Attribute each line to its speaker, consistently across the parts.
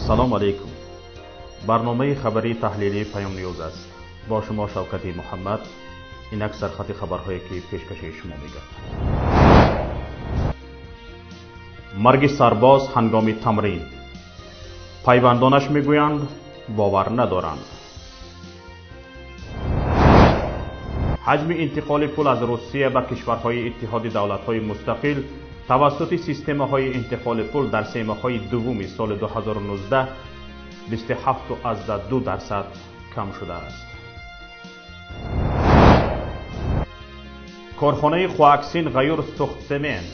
Speaker 1: Ассалому алайкум. Барномаи хабарии таҳлилии Паём Ньюз аст. Бо шумо Шавкати Муҳаммад. Инак сархати хабарҳое, ки пешкаши шумо мегардад. Марги сарбоз ҳангоми тамрин. Пайвандонаш мегӯянд, бовар надоранд. Ҳаҷми интиқоли пул аз Русия ба кишварҳои Иттиҳоди давлатҳои мустақил тавассути системаҳои интиқоли пул дар семоҳаи дуввуми соли 2019 27,2% кам шудааст. Корхонаи Хуаксин ғаюр сӯхт семент.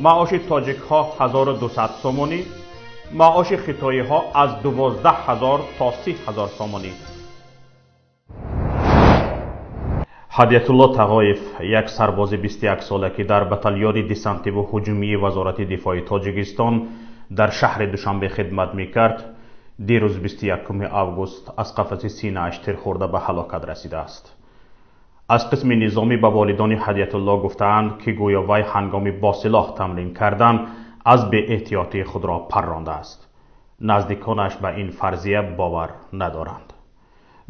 Speaker 1: Маоши тоҷикҳо 1200 сомонӣ, маоши хитоиҳо аз 12 000 то 30 000 сомонӣ. Ҳадиятулло Тағоев, як сарбози 21 сола, ки дар батальони десантиву ҳуҷумии Вазорати дифои Тоҷикистон дар шаҳри Душанбе хидмат мекард, дирӯз, 21 август, аз қафаси синааш тир хӯрда ба ҳалокат расидааст. Аз қисми низомӣ ба волидони Ҳадиятулло гуфтаанд, ки гӯё вай ҳангоми бо силоҳ тамрин кардан аз беэҳтиётӣ худро паррондааст. Наздиконаш ба ин фарзия бовар надоранд.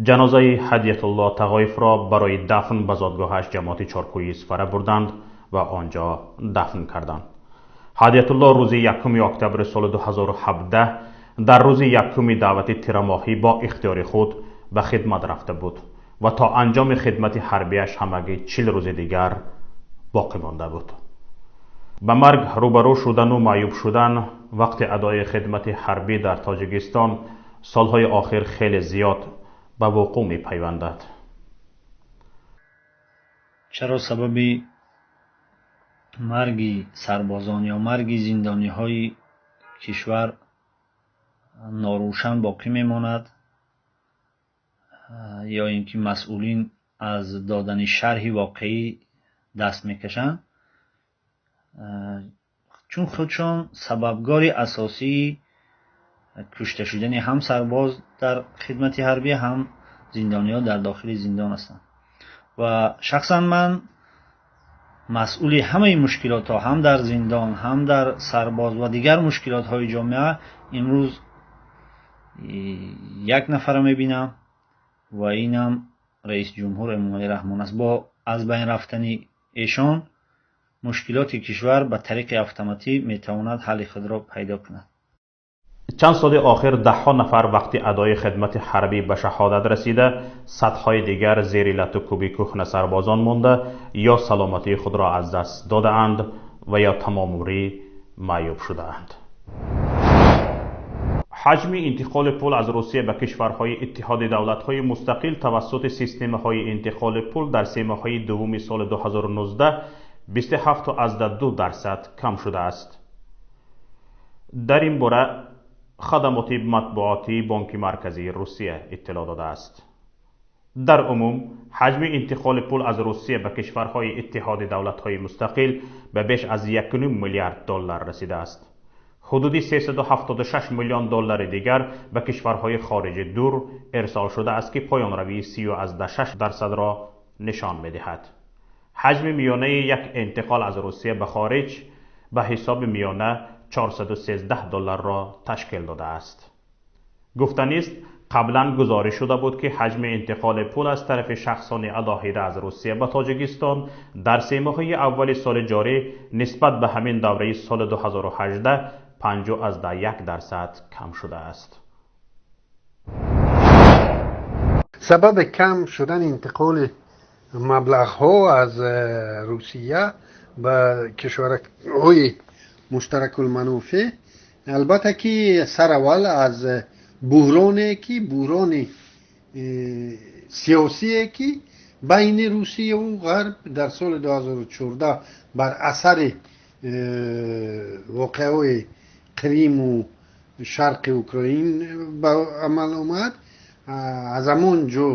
Speaker 1: Ҷанозаи Ҳадиятулло Тағоевро барои дафн ба зодгоҳаш, ҷамоати Чоркӯи Исфара, бурданд ва он ҷо дафн карданд. Ҳадиятулло рӯзи 1 октябри соли 2017 дар рӯзи якуми даъвати тирамоҳӣ бо ихтиёри худ ба хидмат рафта буд ва то анҷоми хидмати ҳарбиаш ҳамагӣ 40 рӯзи дигар боқӣ монда буд. Ба марг рӯбарӯ шудану маъюб шудан вақти адои хидмати ҳарбӣ дар Тоҷикистон солҳои охир хеле зиёд ба вуқӯъ мепайвандад.
Speaker 2: Чаро сабаби марги сарбозон ё марги зиндониҳои кишвар норӯшан боқӣ мемонад ё ин ки масъулин аз додани шарҳи воқеӣ даст мекашанд? Чун худшон сабабгори асосии кушта шудани ҳам сарбоз дар хидмати ҳарбӣ, ҳам зиндониҳо дар дохили зиндон ҳастанд. Ва шахсан ман масъули ҳамаи мушкилотҳо ҳам дар зиндон, ҳам дар сарбоз ва дигар мушкилотҳои ҷомеа имрӯз як нафара мебинам ва инам раиси ҷумҳур Эмомалӣ Раҳмон аст. Бо аз байн рафтани эшон мушкилоти кишвар ба тариқи автоматӣ метавонад ҳалли худро пайдо кунад.
Speaker 1: Чанд соли охир даҳҳо нафар вақти адои хидмати ҳарбӣ ба шаҳодат расида, садҳои дигар зери лату кӯби кӯҳна сарбозон монда, ё саломатии худро аз даст додаанд ва ё тамомумрӣ маъюб шудаанд. Ҳаҷми интиқоли пул аз Русия ба кишварҳои Иттиҳоди давлатҳои мустақил тавассути системаҳои интиқоли пул дар семоҳаи дуввуми соли 2019 27,2% кам шудааст. Дар ин бора хадамоти матбуотии Бонки Марказии Русия иттилоъ додааст. Дар умум ҳаҷми интиқоли пул аз Русия ба кишварҳои Иттиҳоди давлатҳои мустақил ба беш аз 1,5 миллиард доллар расидааст. Ҳудуди 376 миллион доллари дигар ба кишварҳои хориҷи дур ирсол шудааст, ки поёнравии 30,6%-ро нишон медиҳад. Ҳаҷми миёнаи як интиқол аз Русия ба хориҷ ба ҳисоби миёна 413 долларро ташкил додааст. Гуфтанист, қаблан гузориш шуда буд, ки ҳаҷми интиқоли пул аз тарафи шахсони алоҳида аз Русия ба Тоҷикистон дар семоҳаи аввали соли ҷорӣ нисбат ба ҳамин давраи соли 2018 5,1% кам шудааст.
Speaker 3: Сабаби кам шудани интиқоли маблағҳо аз Русия ба кишварҳои муштаракулманофеъ албатта ки сараввал аз буҳроне ки буҳрони сиёсие ки байни Русияву Ғарб дар соли 2014 бар асари воқеаҳои Қриму шарқи Украин ба амал омад, аз ҳамон ҷо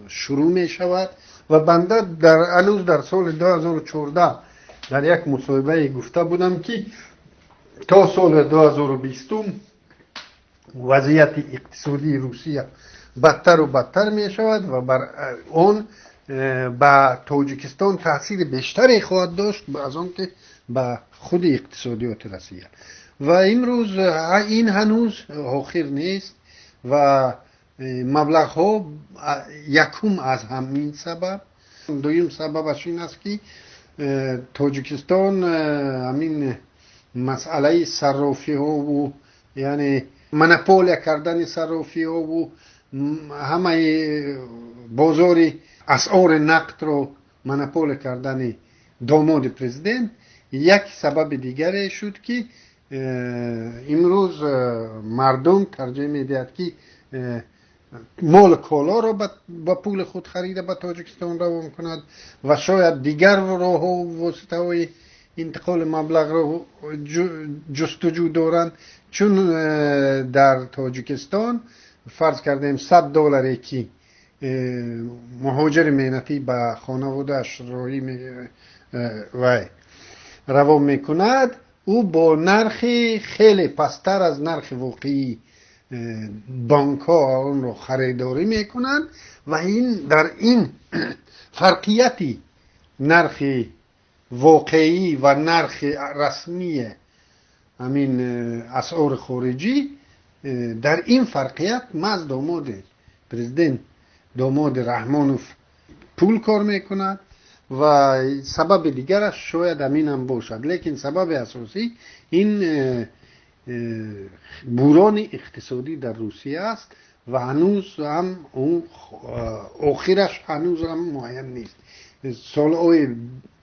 Speaker 3: шурӯъ мешавад. Ва банда ҳанӯз дар соли 2014 дар як мусоҳибае гуфта будам, ки то соли 2020 вазъияти иқтисодии Русия бадтару бадтар мешавад ва бар он ба Тоҷикистон таъсири бештаре хоҳад дошт аз он ки ба худи иқтисодиёти Россия. Ва имрӯз ин ҳанӯз охир нест ва маблағҳо якум аз ҳамин сабаб. Дуюм сабабаш ин аст, ки Тоҷикистон ҳамин масъалаи саррофиҳову, яъне монополия кардани саррофиҳову ҳамаи бозори асъори нақдро монополия кардани домоди президент як сабаби дигаре шуд, ки имрӯз мардум тарҷеҳ медиҳад, ки молу колоро ба пули худ харида ба Тоҷикистон равон кунад ва шояд дигар роҳҳо, воситаҳои интиқоли маблағро ҷустуҷӯ доранд, чун дар Тоҷикистон, фарз кардем, 100 долларе, ки муҳоҷири меҳнатӣ ба хонаводааш роҳӣ вай равон мекунад, ӯ бо нархи хеле пасттар аз нархи воқеӣ бонкҳо онро харидорӣ мекунанд ва ин дар ин фарқияти нархи воқеӣ ва нархи расмии ҳамин асъори хориҷӣ, дар ин фарқият маҳз домоди президент, домоди Раҳмонов пул кор мекунад ва сабаби дигараш шояд ҳаминам бошад. Лекин сабаби асосӣ ин буҳрони иқтисодӣ дар Русия аст ва ҳанӯз ҳам охираш ҳанӯз ҳам муайян нест. Солҳои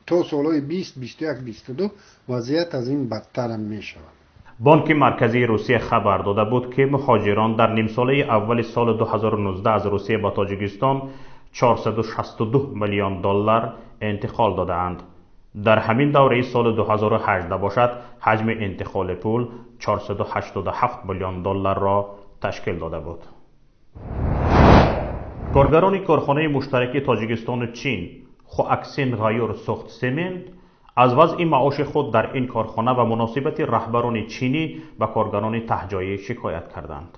Speaker 3: то солҳои 20, 21, 22 вазъият аз ин бадтарам мешавад.
Speaker 1: Бонки Марказии Русия хабар дода буд, ки муҳоҷирон дар нимсолаи аввали соли 2019 аз Русия ба Тоҷикистон 462 миллион доллар интиқол додаанд. Дар ҳамин давраи соли 2018 бошад, ҳаҷми интиқоли пул 487 миллион долларро ташкил дода буд. Коргарони корхонаи муштараки Тоҷикистону Чин «Хуаксин Ғаюр Сухт Семент» аз вазъи маоши худ дар ин корхона ва муносибати раҳбарони чинӣ ба коргарони таҳҷоӣ шикоят карданд.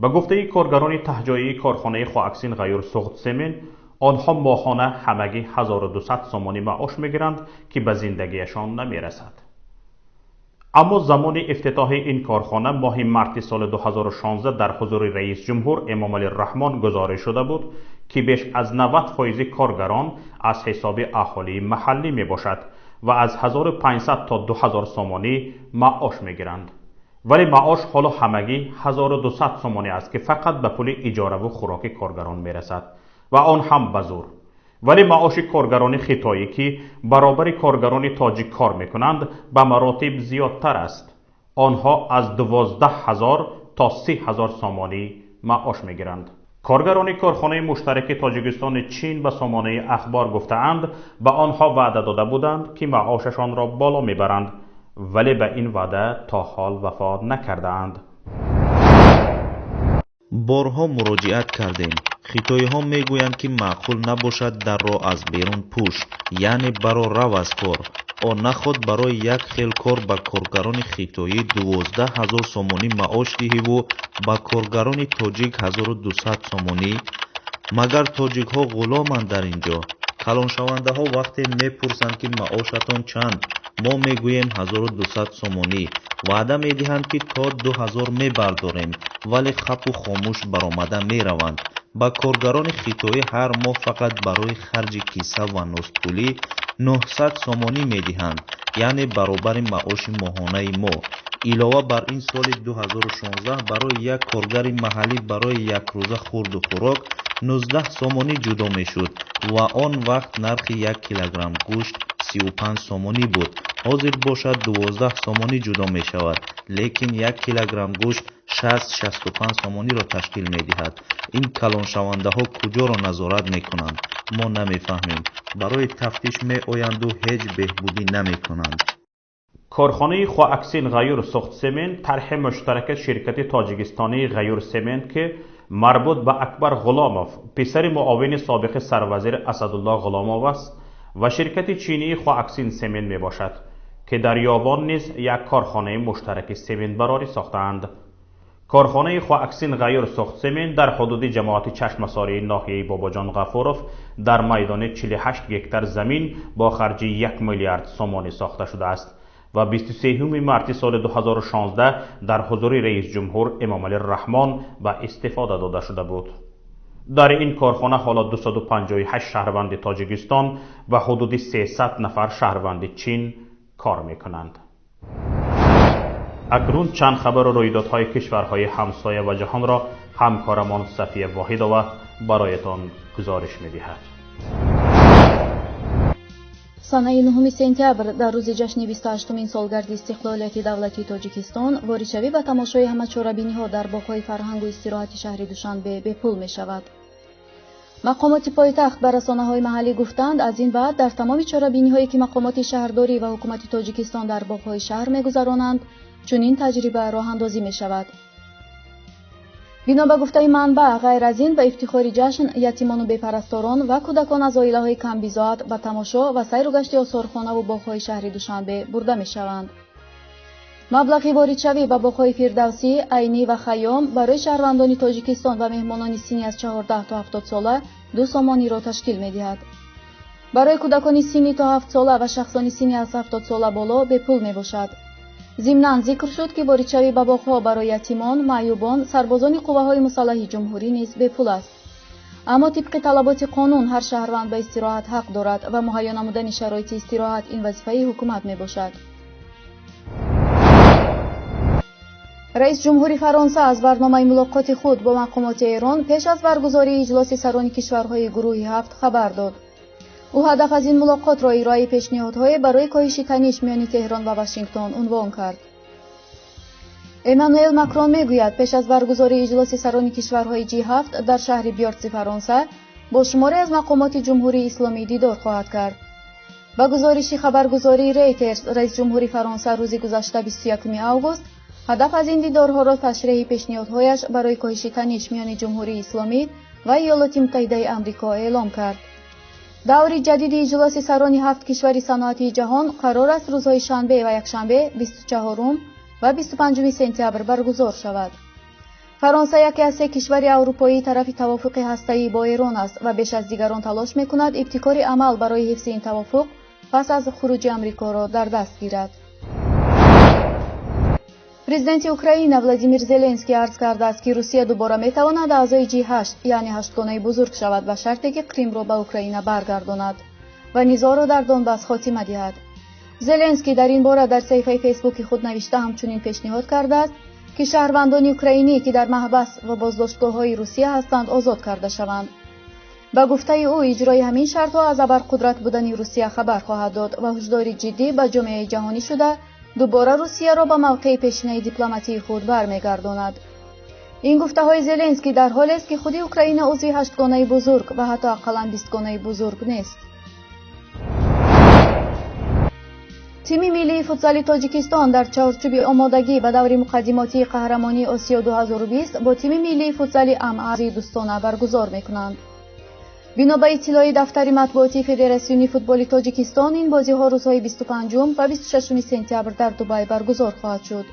Speaker 1: Ба гуфтаи коргарони таҳҷоии корхонаи «Хуаксин Ғаюр Сухт Семент», онҳо моҳона ҳамагӣ 1200 сомонӣ маош мегиранд, ки ба зиндагиашон намерасад. Аммо замони ифтитоҳи ин корхона моҳи марти соли 2016 дар ҳузури раисҷумҳур Эмомалӣ Раҳмон гузориш шуда буд, ки беш аз 90 фоизи коргарон аз ҳисоби аҳолии маҳаллӣ мебошад ва аз 1500 то 2000 сомонӣ маош мегиранд. Вале маош ҳоло ҳамагӣ 1200 сомонӣ аст, ки фақат ба пули иҷораву хӯроки коргарон мерасад ва он ҳам ба зӯр. Вале маоши коргарони хитоӣ, ки баробари коргарони тоҷик кор мекунанд, ба маротиб зиёдтар аст. Онҳо аз 12 000 то 30 000 сомонӣ маош мегиранд. Коргарони корхонаи муштараки Тоҷикистони Чин ба сомонаи Ахбор гуфтаанд, ба онҳо ваъда дода буданд, ки маошашонро боло мебаранд, вале ба ин ваъда то ҳол вафо накардаанд.
Speaker 4: Борҳо муроҷиат кардем. Хитоиҳо мегӯянд, ки маъқул набошад, дарро аз берун пӯш, яъне баро рав аз кор. О наход барои як хел кор ба коргарони хитоӣ 12 000 сомонӣ маош диҳиву ба коргарони тоҷик 1200 сомонӣ? Магар тоҷикҳо ғуломанд дар ин ҷо? Калоншавандаҳо вақте мепурсанд, ки маошатон чанд, мо мегӯем 1200 сомонӣ. Ваъда медиҳанд, ки то 2000 мебардорем, вале хапу хомӯш баромада мераванд. Ба коргарони хитоӣ ҳар моҳ фақат барои харҷи киса ва носпулӣ 900 сомонӣ медиҳанд, яъне баробари маоши моҳонаи мо. Илова бар ин, соли 2016 барои як коргари маҳаллӣ барои якрӯза хурду хӯрок 19 сомонӣ ҷудо мешуд ва он вақт нархи як килограмм гӯшт 35 сомонӣ буд. Ҳозир бошад 12 сомонӣ ҷудо мешавад, лекин як килограмм гӯшт 60-65 сомониро ташкил медиҳад. Ин калоншавандаҳо куҷоро назорат мекунанд, мо намефаҳмем. Барои тафтиш меоянду ҳеҷ беҳбудӣ намекунанд.
Speaker 1: Корхонаи «Хуаксин Ғаюр Сухтсемент» тарҳи муштараки ширкати тоҷикистонии «Ғаюр Семент», ки марбут ба Акбар Ғуломов, писари муовини собиқи сарвазир Асадулло Ғуломов аст, ва ширкати чинии «Хуаксин Семент» мебошад, ки дар Ёвон низ як корхонаи муштараки сементбарорӣ сохтаанд. Корхонаи Хуаксин Ғайюр Сохтсемент дар ҳудуди ҷамоати Чашмасории ноҳияи Бобоҷон Ғафуров дар майдони 48 гектар замин бо харҷи 1 миллиард сомонӣ сохта шудааст ва 23 марти соли 2016 дар ҳузури раисҷумҳур Эмомалӣ Раҳмон ба истифода дода шуда буд. Дар ин корхона ҳоло 258 шаҳрванди Тоҷикистон ва ҳудуди 300 нафар шаҳрванди Чин кор мекунанд. Акнун чанд хабару рӯйдодҳои кишварҳои ҳамсоя ва ҷаҳонро ҳамкорамон Сафия Воҳидова бароятон гузориш медиҳад.
Speaker 5: Санаи 9 сентябр дар рӯзи ҷашни 28-умин солгарди истиқлолияти давлатии Тоҷикистон воридшавӣ ба тамошои ҳама чорабиниҳо дар боғҳои фарҳангу истироҳати шаҳри Душанбе бепул мешавад. Мақомоти пойтахт ба расонаҳои маҳаллӣ гуфтанд, аз ин баъд дар тамоми чорабиниҳое ки мақомоти шаҳрдорӣ ва ҳукумати Тоҷикистон дар боғҳои шаҳр мегузаронанд, чунин таҷриба роҳандозӣ мешавад. Бино ба гуфтаи манбаъ, ғайр аз ин ба ифтихори ҷашн ятимону бепарасторон ва кӯдакон аз оилаҳои камбизоат ба тамошо ва сайру гашти осорхонаву боғҳои шаҳри Душанбе бурда мешаванд. Маблағи воридшавӣ ба боғҳои Фирдавсӣ, Айнӣ ва Хайём барои шаҳрвандони Тоҷикистон ва меҳмонони синни аз 14 то 70 сола 2 сомониро ташкил медиҳад. Барои кӯдакони синни то 7 сола ва шахсони синни аз 70 сола боло бепул мебошад. Зимнан зикр шуд, ки воридшавӣ ба боғҳо барои ятимон, маъюбон, сарбозони қувваҳои мусаллаҳи ҷумҳурӣ низ бепул аст. Аммо тибқи талаботи қонун ҳар шаҳрванд ба истироҳат ҳақ дорад ва муҳайё намудани шароити истироҳат ин вазифаи ҳукумат мебошад. Раис ҷумҳури Фаронса аз барномаи мулоқоти худ бо мақомоти Эрон пеш аз баргузории иҷлоси сарони кишварҳои гурӯҳи ҳафт хабар дод. Ӯ ҳадаф аз ин мулоқотро ироаи пешниҳодҳое барои коҳиши таниш миёни Теҳрон ва Вашингтон унвон кард. Эммануэл Макрон мегӯяд, пеш аз баргузории иҷлоси сарони кишварҳои G7 дар шаҳри Бёртси Фаронса бо шуморе аз мақомоти Ҷумҳурии Исломӣ дидор хоҳад кард. Ба гузориши хабаргузории Рейтерс, раис ҷумҳури Фаронса рӯзи гузашта 21 август ҳадаф аз ин дидорҳоро ташреҳи пешниҳодҳояш барои коҳиши таниш миёни Ҷумҳурии Исломӣ ва Иёлоти Муттаҳидаи Амрико эълом кард. Даври ҷадиди иҷлоси сарони ҳафт кишвари саноатии ҷаҳон қарор аст рӯзҳои шанбе ва якшанбе 24 ва 25 сентябр баргузор шавад. Фаронса яке аз се кишвари аврупоӣ тарафи тавофуқи ҳастаӣ бо Эрон аст ва беш аз дигарон талош мекунад ибтикори амал барои ҳифзи ин тавофуқ пас аз хуруҷи Амрикоро дар даст гирад. Президенти Украина Владимир Зеленский арз кардааст, ки Русия дубора метавонад аъзои G8, яъне ҳаштгонаи бузург шавад, ба шарте ки Қримро ба Украина баргардонад ва низоъро дар Донбас хотима диҳад. Зеленский дар ин бора дар саҳифаи Фейсбуки худ навишта ҳамчунин пешниҳод кардааст, ки шаҳрвандони украинӣ, ки дар маҳбас ва боздоштгоҳҳои Русия ҳастанд, озод карда шаванд. Ба гуфтаи ӯ, иҷрои ҳамин шартҳо аз абарқудрат будани Русия хабар хоҳад дод ва ҳушдори ҷиддӣ ба ҷомеаи ҷаҳонӣ шуда дубора Русияро ба мавқеи пешинаи дипломатии худ бармегардонад. Ин гуфтаҳои Зеленский дар ҳолест, ки худи Украина узви ҳаштгонаи бузург ва ҳатто ақаллан бистгонаи бузург нест. Тими миллии футзали Тоҷикистон дар чаҳорчӯби омодагӣ ба даври муқаддимотии қаҳрамонии Осиё 2020 бо тими миллии футзали Амазии дӯстона баргузор мекунанд. Бино ба иттилои дафтари матбуотии Федератсиони футболи Тоҷикистон, ин бозиҳо рӯзҳои 25 ва 26 сентябр дар Дубай баргузор хоҳад шуд.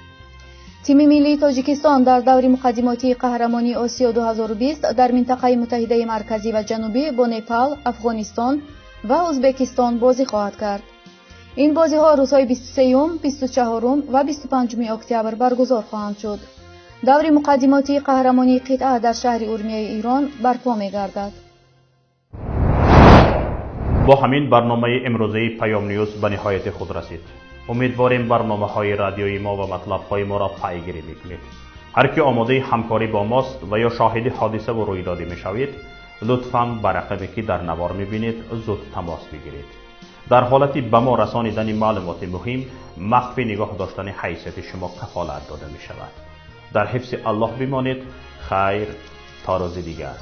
Speaker 5: Тими миллии Тоҷикистон дар даври муқаддимотии қаҳрамонии Осиё 2020 дар минтақаи Муттаҳидаи Марказӣ ва Ҷанубӣ бо Непал, Афғонистон ва Ӯзбекистон бозӣ хоҳад кард. Ин бозиҳо рӯзҳои 23, 24 ва 25 октябр баргузор хоҳанд шуд. Даври муқаддимотии қаҳрамонии қитъа дар шаҳри Урмияи Ирон барпо мегардад.
Speaker 1: Бо ҳамин барномаи имрӯзаи Паём Ньюз ба ниҳояти худ расид. Умедворем барномаҳои радиои мо ва матлабҳои моро пайгирӣ мекунед. Ҳар ки омодаи ҳамкорӣ бо мост ва ё шоҳиди ҳодисаву рӯйдодӣ мешавед, лутфан ба рақаме ки дар навор мебинед зуд тамос бигиред. Дар ҳолати ба мо расонидани маълумоти муҳим махфӣ нигоҳ доштани ҳайсияти шумо кафолат дода мешавад. Дар ҳифзи Аллоҳ бимонед. Хайр, то рӯзи дигар.